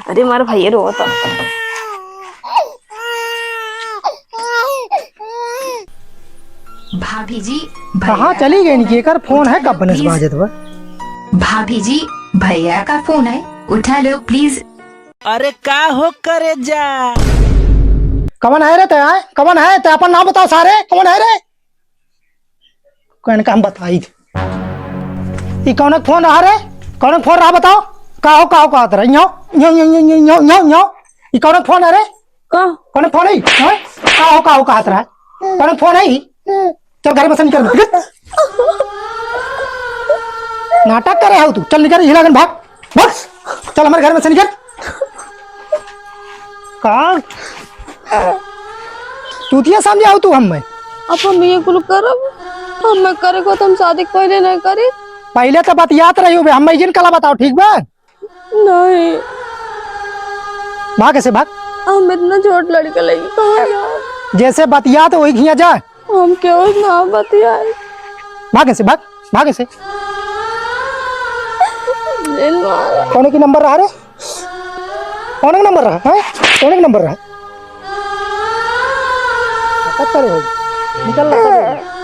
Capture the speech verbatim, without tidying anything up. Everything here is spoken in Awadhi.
अरे, मार भैया रोता। भाभी जी, कहाँ भैया चली गई इनकी? एकर फोन है, कब बने से please। बाजत बा? भाभी जी, भैया का फोन है, उठा लो please। अरे का हो करे जा? कवन है रे ते, आय? कवन है ते? अपन नाम बताओ सारे, कवन है रे? कौन का हम बताई थे? ई कौन फोन रहा रे? कौन फोन रहा बताओ? का हो, का हो, का हो तेरा? यो, यो, यो। ई कौन फोन है रे? का? कौन फोन है? हैं? का हो, का हो, का हो तेरा? कौन फोन है? चल घर में से निकल। नाटक करे हो तू, चल निकल, हिला गन भाग। बस, चल हमारे घर में से निकल। का? चूतिया समझे हो तू हमें? अब हम ये कुल करब? हमें करे को तो हम शादी के पहले नहीं करी। पहले तो बतियात रही हो बे, हमें जिन कला बताओ, ठीक बा? नहीं। भाग ऐसे, भाग। हम इतना छोट लड़का लेके कहाँ जाए? जैसे बतियात वही खिया जा। हम क्यों ना बतियाए? भाग ऐसे, भाग, भाग ऐसे। ले मार। कौन की नंबर रहा रे? कौन का नंबर रहा? हैं? कौन का नंबर रहा? पता करे हो। निकल रहा है।